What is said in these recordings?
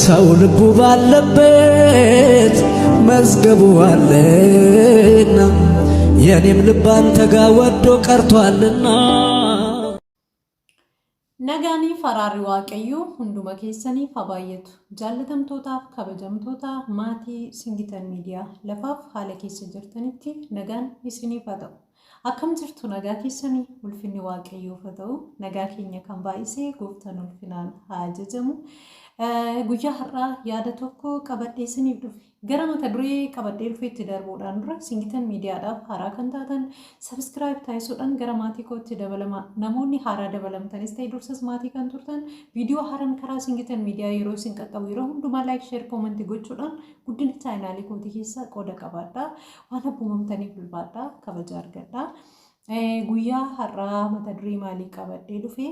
ሰው ልቡ ባለበት መዝገቡ አለና የኔም ልብ አንተ ጋ ወዶ ቀርቷልና። Nagaanii faraarri Waaqayyoo hunduma keessaniif haa baay'atu. Jaallatamtootaaf kabajamtoota maatii Singitan Miidiyaa lafaaf haala keessa jirtanitti nagaan isiniif haa ta'u. Akkam jirtu nagaa keessanii ulfinni Waaqayyoof haa ta'u. Nagaa keenya kan baay'isee gooftaan ulfinaan haa ajajamu. Guyyaa har'aa yaada tokko qabadhee isiniif dhufe. Gara mata duree qabadhee dhufeetti darbuudhaan dura Singitan Miidiyaadhaaf haaraa kan taatan sabiskiraayib taasisuudhaan gara maatii kootti dabalamaa. Namoonni haaraa dabalamtanis ta'e dursas maatii kan turtan viidiyoo haaraan karaa Singitan Miidiyaa yeroo isin qaqqabu yeroo hundumaa laayik, sheer, koomentii gochuudhaan guddina chaayinaalii kootii keessa qooda qabaadhaa. Waan abboomamtaniif ulfaadhaa kabaja argadhaa. Guyyaa har'aa mata duree maalii qabadhee dhufe?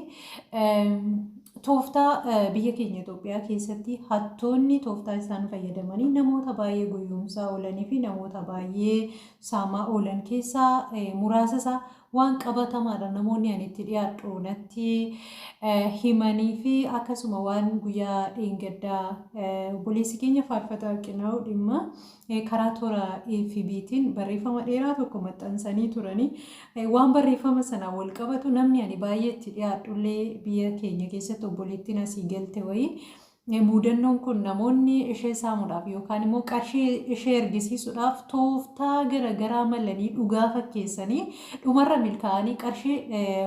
Tooftaa biyya keenya Itoophiyaa keessatti hattoonni tooftaa isaan fayyadamanii namoota baay'ee goyyomsaa oolanii fi namoota baay'ee saamaa oolan keessaa muraasa isaa waan qabatamaadha namoonni ani itti dhiyaadhu natti himanii fi akkasuma waan guyyaa dheengaddaa obboleessi keenya faarfataa Qinaa'uu dhimma karaa toora FB'tiin barreeffama dheeraa tokko maxxansanii turanii waan barreeffama sanaan wal qabatu namni ani baay'ee itti dhiyaadhullee biyya keenya keessatti obboleettiin asii galte wayii muudannoon kun namoonni ishee saamuudhaaf yookaan immoo qarshii ishee ergisiisuudhaaf tooftaa garaagaraa malanii dhugaa fakkeessanii dhumarra milkaa'anii qarshii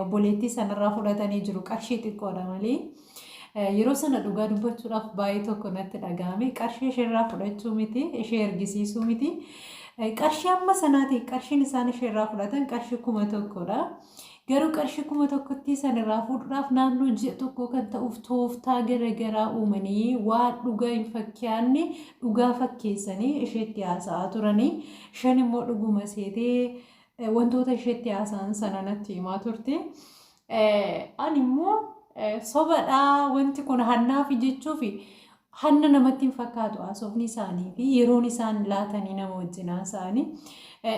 obboleettii sanarraa fudhatanii jiru qarshii xiqqoodha malee. Yeroo sana dhugaa dubbachuudhaaf baay'ee tokko natti dhaga'ame. Qarshii isheerraa fudhachuu miti, ishee ergisiisuu miti. Qarshii amma sanaati qarshiin isaan isheerraa fudhatan qarshii 1000dha. Garuu qarshii 1000tti sanirraa fuudhuudhaaf naannoo ji'a tokkoo kan ta'uuf tooftaa garaagaraa uumanii waan dhugaa hin fakkaanne dhugaa fakkeessanii isheetti haasa'aa turanii. Isheen immoo dhuguma seetee wantoota isheetti haasa'an sana natti himaa turte. Ani immoo sobadhaa wanti kun hannaafi jechuufi hanna namatti hin fakkaatu haasofni isaanii fi yeroon isaan laatanii nama wajjin haasa'anii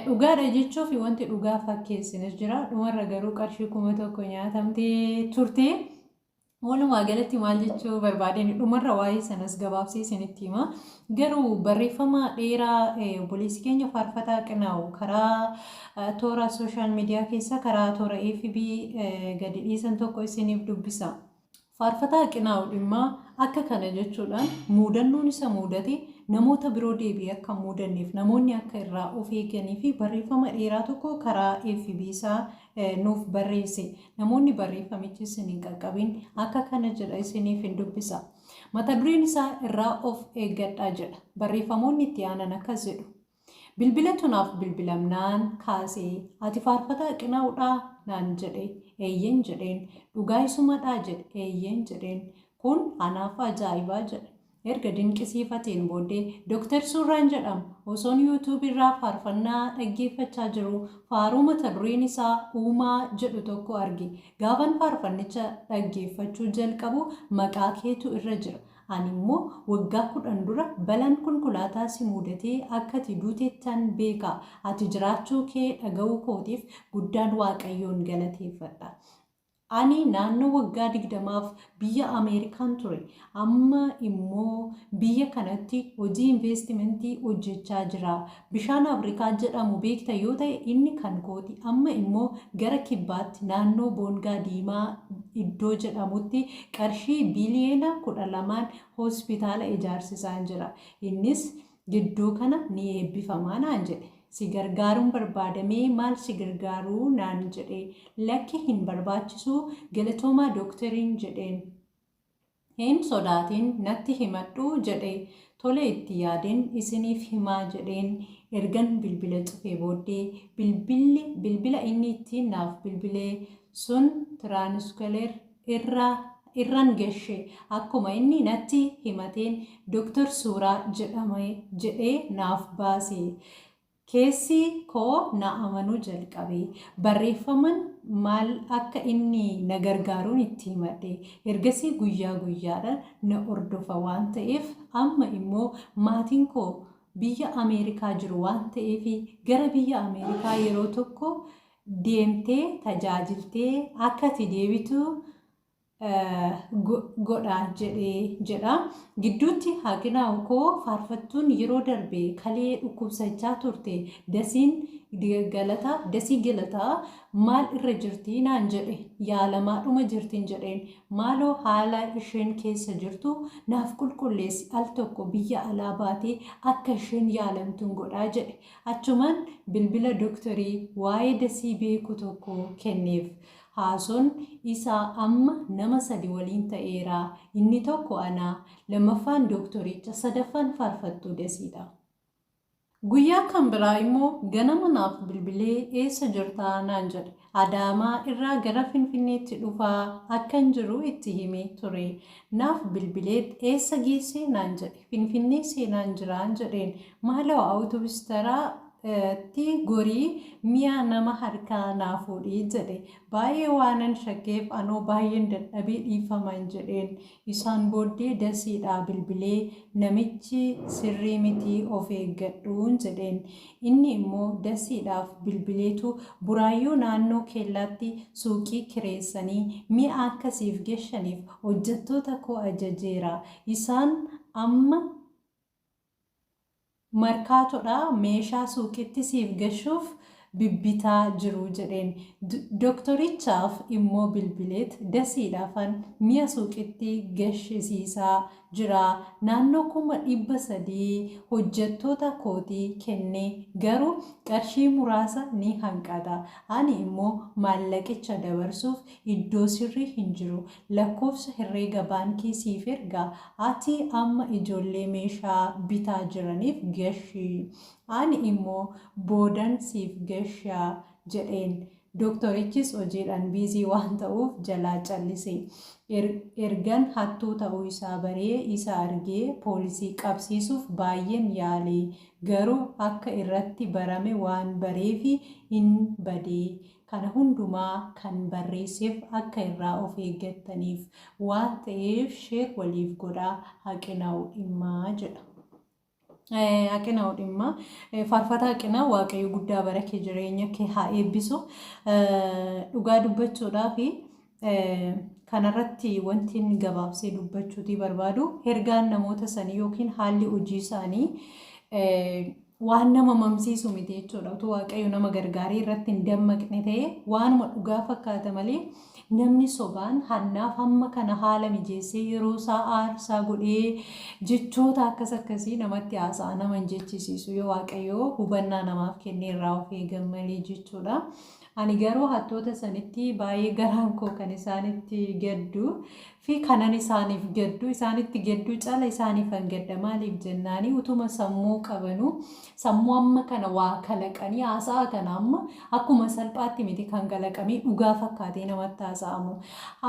dhugaadha jechuufi wanti dhugaa fakkeessinis jira. Dhumarra garuu qarshii 1000 nyaatamtee turte. Walumaa galatti maal jechuu barbaadeen dhumarra waa'ee sanas gabaabsee isinitti hima. Garuu barreeffama dheeraa obboleessi keenya faarfataa Qinaawu karaa toora sooshaal miidiyaa keessa karaa toora FB gadi dhiisan tokko isiniif dubbisa. Faarfataa Qinaawu dhimmaa akka kana jechuudhaan muudannoon isa muudate namoota biroo deebi'ee akka hin muudanneef namoonni akka irraa of eeganii fi barreeffama dheeraa tokko karaa FB isaa nuuf barreesse. Namoonni barreeffamichi isin hin qaqqabin akka kana jedha isiniif hin dubbisa. Mata dureen isaa irraa of eeggadhaa jedha. Barreeffamoonni itti aanan akkas jedhu. Bilbilatu naaf bilbilamnaan kaasee ati faarfataa Qinaa'uudhaa naan jedhe. Eeyyen jedheen. Dhugaa isumadhaa jedhe. Eeyyen jedheen. Kun anaaf ajaa'ibaa jedhe. Erga dinqisiifateen booddee Dr. Suurraan jedhama. Osoon YouTube irraa faarfannaa dhaggeeffachaa jiruu faaruu mata dureen isaa Uumaa jedhu tokko arge. Gaafan faarfannicha dhaggeeffachuu jalqabu maqaa keetu irra jira. Ani immoo waggaa 10 dura balaan konkolaataa si muudatee akka ati duutettan beeka. Ati jiraachuu kee dhaga'uu kootiif guddaan Waaqayyoon galateeffadha. Ani naannoo waggaa 20f biyya Ameerikaan ture. Amma immoo biyya kanatti hojii inveestimentii hojjechaa jira. Bishaan Afrikaa jedhamu beekta yoo ta'e inni kan kooti. Amma immoo gara kibbaatti naannoo Boongaa Diimaa iddoo jedhamutti qarshii biliyoona 12n hospitaala ijaarsisaan jira. Innis Gidduu kana ni eebbifama naan jedhe. Si gargaaruun barbaada mee maal si gargaaruu naan jedhe. Lakki hin barbaachisu galatoomaa dookteriin jedheen. Hin sodaatin natti himadhu jedhe. Tole itti yaadeen isiniif himaa jedheen. Ergan bilbila cufee booddee bilbilli bilbila inni ittiin naaf bilbile sun Tiraaniskeler irra irran geshe akkuma inni natti himateen Doktar Suuraa jedhama jedhee naaf baase. Keessi koo na amanuu jalqabe. Barreeffaman maal akka inni na gargaaruun itti himadhe. Ergasii guyyaa guyyaadhan na hordofa waan ta'eef amma immoo maatiin koo biyya Ameerikaa jiru waan ta'eef gara biyya Ameerikaa yeroo tokko deemtee tajaajiltee akka ati deebitu Godha jedhee jedha. Gidduutti Haqinaaw koo faarfattuun yeroo darbe kalee dhukkubsachaa turte Dasiin Galataa, Dasii Galataa maal irra jirti naan jedhe. Yaalamaadhuma jirtin jedheen. Maaloo haala isheen keessa jirtu naaf qulqulleessi, al tokko biyya alaa baatee akka isheen yaalamtun godhaa jedhe. Achumaan bilbila doktorii waa'ee Dasii beeku tokko kenneef. Haasoon isaa amma nama sadi waliin ta'eera. Inni tokko ana, lammaffaan doktoricha, sadaffaan faarfattuu Dasiidha. Guyyaa kan biraa immoo ganama naaf bilbilee eessa jirtaa naan jedhe. Adaamaa irraa gara Finfinneetti dhufaa akkan jiru itti himee ture. Naaf bilbileet eessa geesse naan jedhe. Finfinnee seenaan jiraan jedheen. Maaloo awutoobis taraa tti gorii mi'a nama harkaa naa fuudhi jedhe. Baay'ee waanan shakkeef anoo baay'een dadhabee dhiifaman jedheen. Isaan booddee Dasiidhaa bilbilee namichi sirrii miti of eeggadhuun jedheen. Inni immoo Dasiidhaaf bilbileetu Buraayyuu naannoo keellaatti suuqii kireessanii mi'a akka siif geshaniif hojjettoota koo ajajeera. Isaan amma Markaatodhaa meeshaa suuqitti siif gashuuf bibbitaa jiru jedheen. Doktorichaaf immoo bilbileet Dasiidhaafan mi'a suuqitti gashisiisaa jira, naannoo 300,000 hojjettoota kootii kenne, garuu qarshii muraasa ni hanqata. Ani immoo maallaqicha dabarsuuf iddoo sirrii hin jiru. Lakkoofsa herreega baankii siif erga, ati amma ijoollee meeshaa bitaa jiraniif gashi. Ani immoo boodan siif gasha jedheen. Doktorichis hojiidhaan biizii waan ta'uuf jalaa callise. Ergan hattuu ta'uu isaa baree isa argee poolisii qabsiisuuf baay'een yaale. Garuu akka irratti barame waan bareefi in bade. Kana hundumaa kan barreesseef akka irraa of eeggattaniif waan ta'eef share waliif godhaa. Haqinaw Dhimmaa jedha. Haqinaw Dhimmaa faarfataa Haqinaa, Waaqayyo guddaa bara kee jireenya kee haa eebbisu. Dhugaa dubbachuudhaaf kanarratti wanti inni gabaabsee dubbachuutii barbaadu, ergaan namoota sanii yookiin haalli hojii isaanii waan nama mamsiisu miti jechuudha. Utuu Waaqayyo nama gargaaree irratti hin dammaqne ta'e waanuma dhugaa fakkaata malee, namni sobaan hannaaf hamma kana haala mijeessee, yeroo isaa aarsaa godhee, jechoota akkas akkasii namatti haasa'a nama hin jechisiisu, yoo Waaqayyo hubannaa namaaf kennee irraa of eegan malee jechuudha. Ani garuu hattoota sanitti baay'ee garaan koo kan isaanitti gaddu fi kanan isaaniif gaddu, isaanitti gadduu caala isaaniif gadda. Maaliif jennaani, utuma sammuu qabanu sammuu amma kana waa kalaqanii haasa'a kana amma akkuma salphaatti miti kan kalaqamee dhugaa fakkaatee namatti haasa'amu.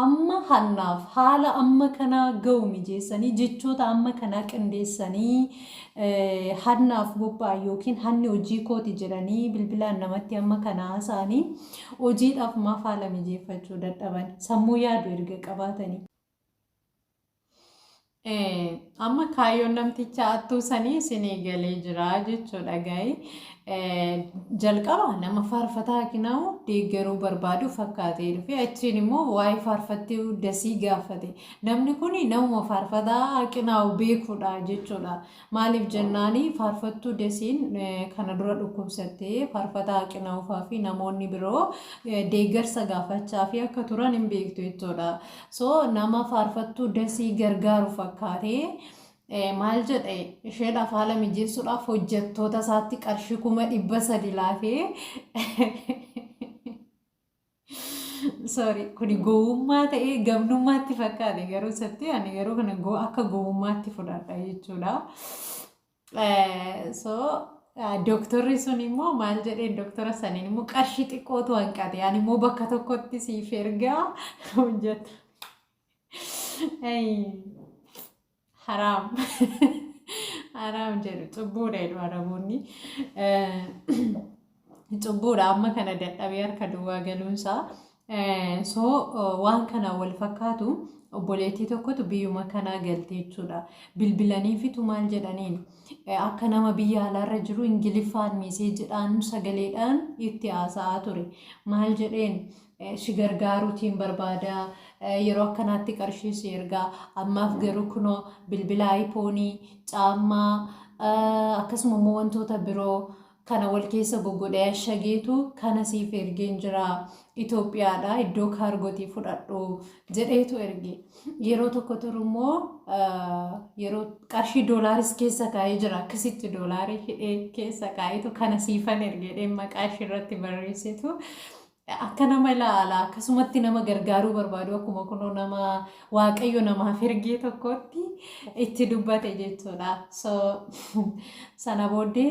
Amma hannaaf haala amma kana ga'u mijeessanii, jechoota amma kanaa qindeessanii, hannaaf bobba'an yookiin hanni hojii kooti jedhanii bilbilaan namatti amma kana haasa'anii, hojiidhaaf maaf haala mijeeffachuu dadhaban, sammuu yaadu erga qabaatanii? Amma kaayyoon namticha hattuu sanii isinii galee jira jechuudha gaa'ii. Jalqaba nama faarfataa Haqinaa'u deeggaruu barbaadu fakkaatee dhufe, achiin immoo waa'ee faarfattuu Dasii gaafate. Namni kun namuma faarfataa Haqinaa'u beekudha jechuudha. Maaliif jennaani, faarfattuu Dasiin kana dura dhukkubsattee faarfataa Haqinaa'uufaa fi namoonni biroo deeggarsa gaafachaa fi akka turan hin beektu jechuudha. So nama faarfattuu Dasii gargaaru fakkaatee maal jedhe? Isheedhaaf haala mijeessuudhaaf hojjettoota isaatti qarshii 300,000 laatee. Sorry, kuni gowwummaa ta'ee gamnummaatti fakkaate garuu isatti ani garuu kana akka gowwummaatti fudhadha jechuudha. So dooktorri sun immoo maal jedheen? Dooktora saniin immoo qarshii xiqqootu hanqate, ani immoo bakka tokkotti siif ergaa hojjetu. Haraam haraam jedhu, cubbuudha jedhu Araboonni. Cubbuudha amma kana dadhabee harka duwwaa galuunsaa. So waan kana wal fakkaatu obboleettii tokkotu biyyuma kanaa galte jechuudha. Bilbilaniifitu maal jedhaniin, akka nama biyya alaarra jiru Ingiliffaan messagedhaan sagaleedhaan itti haasa'aa ture. Maal jedheen? Si gargaaruutiin barbaada. Yeroo akkanaatti qarshii si ergaa. Ammaaf garuu kunoo bilbila aayipoonii, caammaa, akkasuma immoo wantoota biroo kana wal keessa goggodhee ashageetu kana siif ergeen jira. Itoophiyaadha, iddoo kaargootii fudhadhu jedheetu erge. Yeroo tokko turu immoo yeroo qarshii doolaaris keessa kaa'ee jira, akkasitti doolaarii hidhee keessa kaa'eetu kana siifan erge jedhee maqaa ishee irratti barreessitu akka nama ilaala, akkasumatti nama gargaaruu barbaadu, akkuma kunoo nama Waaqayyo namaaf ergee tokkotti itti dubbate jechuudha. So sana booddee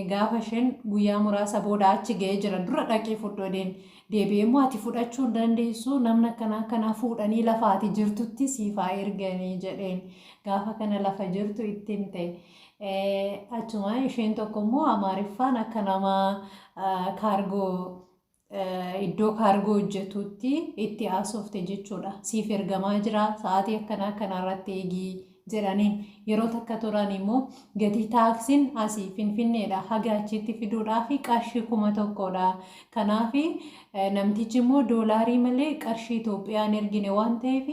gaafa isheen guyyaa muraasa booda achi ga'ee jira, dura dhaqee fudhu jedheen, deebi'ee immoo ati fudhachuu hin dandeessu, namni akkanaa akkanaa fuudhanii lafa ati jirtutti siif haa erganii jedheen. Gaafa kana lafa jirtu itti himte. Achuma isheen tokko immoo Amaariffaan akka nama kaargoo, iddoo kaargoo hojjetutti itti haasofte jechuudha. Siif ergamaa jira, sa'aatii akkanaa akkanaa irratti eegii jedhaniin. Yeroo takka turan immoo gatii taaksiin asii Finfinneedha haga achitti fiduudhaaf qarshii 1000dha. Kanaaf namtichi immoo doolaarii malee qarshii Itoophiyaan ergine waan ta'eef,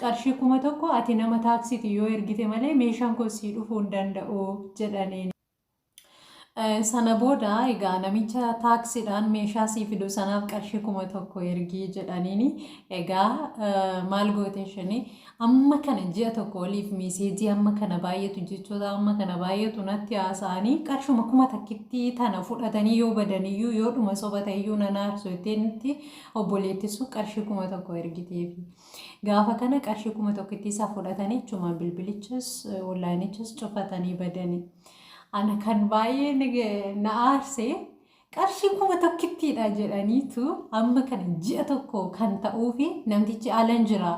qarshii 1000 ati nama taaksiiti yoo ergite malee meeshaan kun sii dhufuu hin danda'u jedhaniin. Sana booda egaa namicha taaksiidhaan meeshaa sii fidu sanaaf qarshii 1000 ergii jedhaniini. Egaa maal goote isheen? Amma kana ji'a tokko oliif miiseejii amma kana baay'atu, jechoota amma kana baay'atu natti haasa'anii, qarshuma kuma tokkitti tana fudhatanii yoo badaniyyuu, yoo dhuma soba ta'eyyuu nan aarsu jetteetti obboleetti sun qarshii 1000 ergiteefi. Gaafa kana qarshii 1000tti isaa fudhatanii jechumaan bilbilichas onlaayinichas cufatanii badanii. Ana kan baay'ee na aarse, qarshii 1000ttiidha jedhaniitu amma kana ji'a tokko kan ta'uufi namtichi alan jira.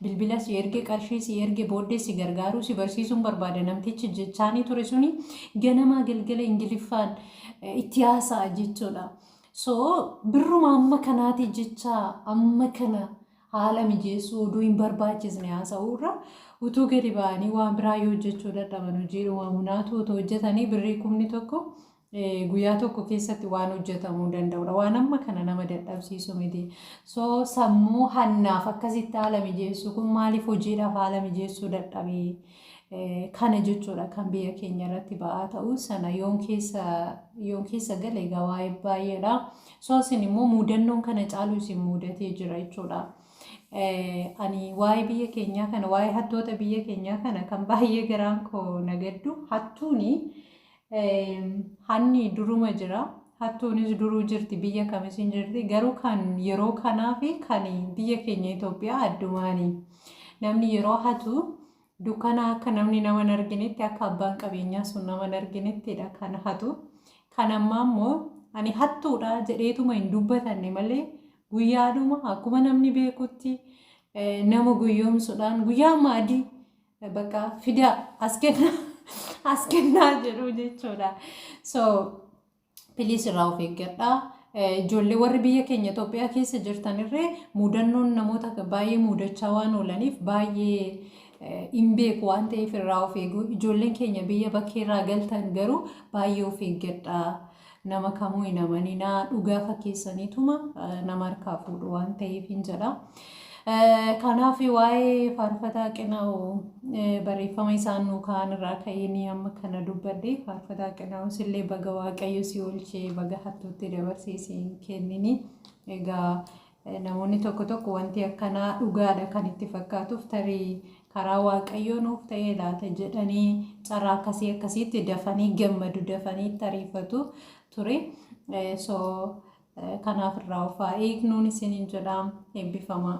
Bilbila si erge, qarshii si erge, booddee si gargaaruu, si barsiisuun barbaada namtichi jechaanii ture suni ganamaa galgala Ingiliffaan itti haasa'a jechuudha. So birruma amma kanaati jecha amma kana haala mijeessuu oduu hin barbaachisne haasa'uurra, utuu gadi ba'anii waan biraa yoo hojjechuu dadhaban, hojiidhuma munaatu otoo hojjetanii, birrii 10,000 guyyaa tokko keessatti waan hojjetamuu danda'udha. Waan amma kana nama dadhabsiisu miti. So sammuu hannaaf akkasitti haala mijeessuu kun maaliif hojiidhaaf haala mijeessuu dadhabee? Kana jechuudha kan biyya keenya irratti ba'aa ta'u sana yoon keessa gale egaa waa'ee baay'eedha. So isin immoo mudannoon kana caalu isin mudatee jira jechuudha. Ani waa'ee biyya keenyaa kana, waa'ee hattoota biyya keenyaa kana kan baay'ee garaan koo na gaddu, hattuuni hanni duruma jira. Hattuunis duruu jirti, biyya kamis hin jirti, garuu kan yeroo kanaa fi kan biyya keenya Itoophiyaa addumaani. Namni yeroo hatu dukkana akka namni nama hin arginetti, akka abbaan qabeenyaa sun nama hin arginettidha kan hatu. Kan ammaa immoo ani hattuudha jedheetuma hin dubbatanne malee, guyyaadhuma akkuma namni beekutti nama guyyoomsuudhaan guyyaa amma adii bakka fidaa as kennaa, as kennaa jedhu jechuudha. So please irraa of eeggadhaa. Ijoollee warri biyya keenya Itoophiyaa keessa jirtanirree mudannoon namoota baay'ee mudachaa waan oolaniif baay'ee hin beeku waan ta'eef irraa of eegu. Ijoolleen keenya biyya bakkeerraa galtan garuu baay'ee of eeggadhaa. Nama kamuu hin amaninaa, dhugaa fakkeessaniituma nama harkaa fuudhu waan ta'eef hin jedha. Kanaaf waa'ee faarfataa Qinaa'u barreeffama isaan nuu ka'an irraa ka'ee amma kana dubbadhe. Faarfataa Qinaa'u, sillee baga Waaqayyo si oolchee, baga hattuutti dabarsee si hin kennini. Egaa namoonni tokko tokko wanti akkanaa dhugaadha kan itti fakkaatuuf, tarii karaa Waaqayyoo nuuf ta'ee laata jedhanii carraa akkasii akkasiitti dafanii gammadu, dafanii tariifatu ture. So kanaaf irraa of haa eegnuun isiniin jedha, eebbifamaa.